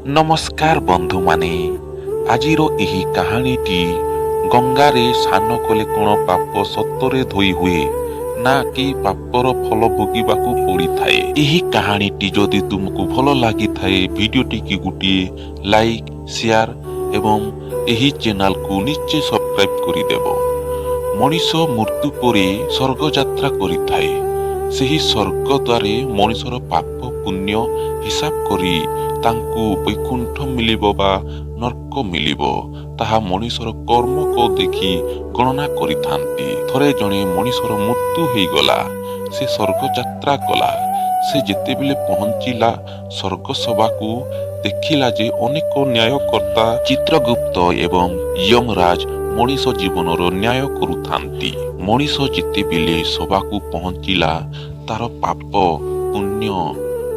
ନମସ୍କାର ବନ୍ଧୁମାନେ, ଆଜିର ଏହି କାହାଣୀଟି ଗଙ୍ଗାରେ ସ୍ନାନ କଲେ କ'ଣ ପାପ ସତରେ ଧୋଇ ହୁଏ ନା କି ପାପର ଫଳ ଭୋଗିବାକୁ ପଡ଼ିଥାଏ? ଏହି କାହାଣୀଟି ଯଦି ତୁମକୁ ଭଲ ଲାଗିଥାଏ, ଭିଡ଼ିଓଟିକି ଗୋଟିଏ ଲାଇକ୍, ସେୟାର ଏବଂ ଏହି ଚ୍ୟାନେଲକୁ ନିଶ୍ଚୟ ସବସ୍କ୍ରାଇବ୍ କରିଦେବ। ମଣିଷ ମୃତ୍ୟୁ ପରେ ସ୍ୱର୍ଗ ଯାତ୍ରା କରିଥାଏ। ସେହି ସ୍ୱର୍ଗ ଦ୍ୱାରେ ମଣିଷର ପାପ ପୁଣ୍ୟ ହିସାବ କରି ତାଙ୍କୁ ବୈକୁଣ୍ଠ ମିଳିବ ବା ନର୍କ ମିଳିବ, ତାହା ମଣିଷର କର୍ମକୁ ଦେଖି ଗଣନା କରିଥାନ୍ତି। ଥରେ ଜଣେ ମଣିଷର ମୃତ୍ୟୁ ହେଇଗଲା। ସେ ସ୍ୱର୍ଗ ଯାତ୍ରା କଲା। ସେ ଯେତେବେଳେ ପହଞ୍ଚିଲା ସ୍ୱର୍ଗ ସଭାକୁ, ଦେଖିଲା ଯେ ଅନେକ ନ୍ୟାୟକର୍ତ୍ତା ଚିତ୍ରଗୁପ୍ତ ଏବଂ ୟମରାଜ ମଣିଷ ଜୀବନର ନ୍ୟାୟ କରୁଥାନ୍ତି। ମଣିଷ ଯେତେବେଳେ ସଭାକୁ ପହଞ୍ଚିଲା, ତାର ପାପ ପୁଣ୍ୟ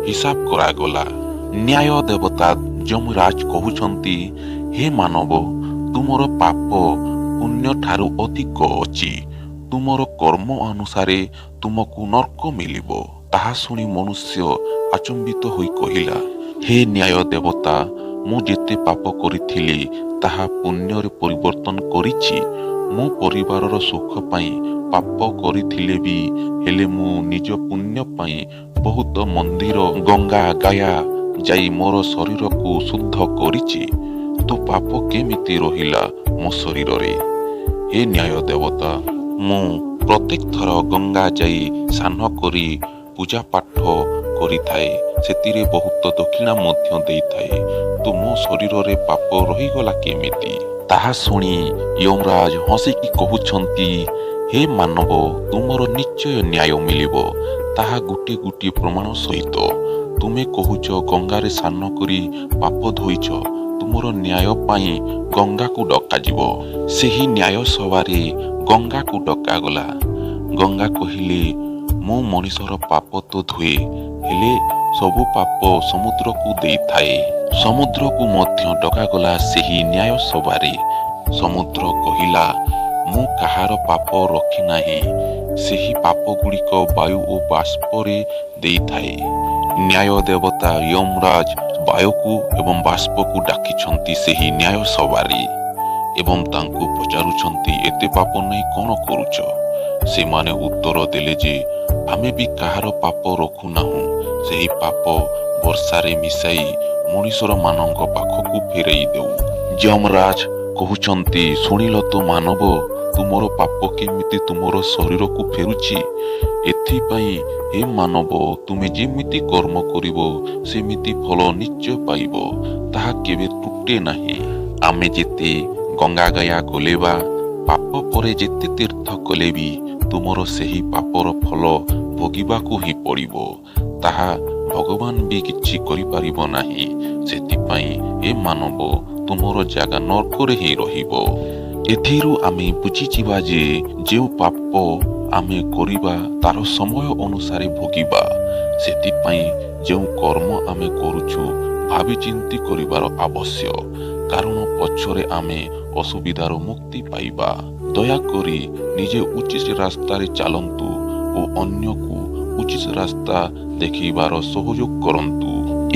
ହିସାବ କରାଗଲା। ନ୍ୟାୟ ଦେବତା ଯମରାଜ କହୁଛନ୍ତି, "ହେ ମାନବ, ତୁମର ପାପ ପୁଣ୍ୟ ଠାରୁ ଅଧିକ ଅଛି। ତୁମର କର୍ମ ଅନୁସାରେ ତୁମକୁ ନର୍କ ମିଳିବ।" ତାହା ଶୁଣି ମନୁଷ୍ୟ ଆଚମ୍ବିତ ହୋଇ କହିଲା, "ହେ ନ୍ୟାୟ ଦେବତା, ମୁଁ ଯେତେ ପାପ କରିଥିଲି, ତାହା ପୁଣ୍ୟରେ ପରିବର୍ତ୍ତନ କରିଛି। ମୁଁ ପରିବାରର ସୁଖ ପାଇଁ ପାପ କରିଥିଲେ ବି ହେଲେ ମୁଁ ନିଜ ପୁଣ୍ୟ ପାଇଁ ବହୁତ ମନ୍ଦିର, ଗଙ୍ଗା, ଗୟା ଯାଇ ମୋର ଶରୀରକୁ ଶୁଦ୍ଧ କରିଛି। ତ ପାପ କେମିତି ରହିଲା ମୋ ଶରୀରରେ? ହେ ନ୍ୟାୟ ଦେବତା, ମୁଁ ପ୍ରତ୍ୟେକ ଥର ଗଙ୍ଗା ଯାଇ ସ୍ନାନ କରି ପୂଜା ପାଠ କରିଥାଏ। ସେଥିରେ ବହୁତ ଦକ୍ଷିଣା ମଧ୍ୟ ଦେଇଥାଏ। ତ ମୋ ଶରୀରରେ ପାପ ରହିଗଲା କେମିତି?" ତାହା ଶୁଣି ୟମରାଜ ହସିକି କହୁଛନ୍ତି, "ହେ ମାନବ, ତୁମର ନିଶ୍ଚୟ ନ୍ୟାୟ ମିଳିବ, ତାହା ଗୋଟିଏ ଗୋଟିଏ ପ୍ରମାଣ ସହିତ। ତୁମେ କହୁଛ ଗଙ୍ଗାରେ ସ୍ନାନ କରି ପାପ ଧୋଇଛ। ତୁମର ନ୍ୟାୟ ପାଇଁ ଗଙ୍ଗାକୁ ଡକାଯିବ।" ସେହି ନ୍ୟାୟ ସଭାରେ ଗଙ୍ଗାକୁ ଡକାଗଲା। ଗଙ୍ଗା କହିଲେ, "ମୁଁ ମଣିଷର ପାପ ତ ଧୁଏ, ହେଲେ ସବୁ ପାପ ସମୁଦ୍ରକୁ ଦେଇଥାଏ।" ସମୁଦ୍ରକୁ ମଧ୍ୟ ଡକାଗଲା ସେହି ନ୍ୟାୟ ସଭାରେ। ସମୁଦ୍ର କହିଲା, "ମୁଁ କାହାର ପାପ ରଖେ ନାହିଁ। ସେହି ପାପ ଗୁଡ଼ିକ ବାୟୁ ଓ ବାଷ୍ପରେ ଦେଇଥାଏ।" ନ୍ୟାୟ ଦେବତା ୟମରାଜ ବାୟୁକୁ ଏବଂ ବାଷ୍ପକୁ ଡାକିଛନ୍ତି ସେହି ନ୍ୟାୟ ସଭାରେ ଏବଂ ତାଙ୍କୁ ପଚାରୁଛନ୍ତି, "ଏତେ ପାପ ନେଇ କ'ଣ କରୁଛ?" ସେମାନେ ଉତ୍ତର ଦେଲେ ଯେ ଆମେ ବି କାହାର ପାପ ରଖୁନାହୁଁ। ସେହି ପାପ ବର୍ଷାରେ ମିଶାଇ ମଣିଷମାନଙ୍କ ପାଖକୁ ଫେରାଇ ଦେଉ। ଯମରାଜ କହୁଛନ୍ତି, "ଶୁଣିଲ ତ ମାନବ, ତୁମର ପାପ କେମିତି ତୁମର ଶରୀରକୁ ଫେରୁଛି? ଏଥିପାଇଁ ହେ ମାନବ, ତୁମେ ଯେମିତି କର୍ମ କରିବ, ସେମିତି ଫଳ ନିଶ୍ଚୟ ପାଇବ। ତାହା କେବେ ତୁଟେ ନାହିଁ। ଆମେ ଯେତେ ଗଙ୍ଗା ଗୟା ଗଲେ ବା ପାପ ପରେ ଯେତେ ତୀର୍ଥ କଲେ ବି ତୁମର ସେହି ପାପର ଫଳ ଭୋଗିବାକୁ ହିଁ ପଡ଼ିବ। ତାହା ଭଗବାନ ବି କିଛି କରିପାରିବ ନାହିଁ। ସେଥିପାଇଁ ହେ ମାନବ, ତୁମର ଜାଗା ନର୍କରେ ହିଁ ରହିବ।" ଏଥିରୁ ଆମେ ବୁଝିଯିବା ଯେ ଯେଉଁ ପାପ ଆମେ କରିବା, ତାର ସମୟ ଅନୁସାରେ ଭୋଗିବା। ସେଥିପାଇଁ ଯେଉଁ କର୍ମ ଆମେ କରୁଛୁ, ଭାବିଚିନ୍ତି କରିବାର ଆବଶ୍ୟକ, କାରଣ ପଛରେ ଆମେ ଅସୁବିଧାରୁ ମୁକ୍ତି ପାଇବା। ଦୟାକରି ନିଜେ ଉଚିତ ରାସ୍ତାରେ ଚାଲନ୍ତୁ ଓ ଅନ୍ୟକୁ ଉଚିତ ରାସ୍ତା ଦେଖେଇବାର ସହଯୋଗ କରନ୍ତୁ।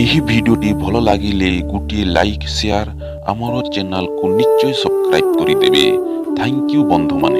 ଏହି ଭିଡ଼ିଓଟି ଭଲ ଲାଗିଲେ ଗୋଟିଏ ଲାଇକ୍, ସେୟାର, ଆମର ଚ୍ୟାନେଲକୁ ନିଶ୍ଚୟ ସବସ୍କ୍ରାଇବ୍ କରିଦେବେ। Thank you ବନ୍ଧୁମାନେ।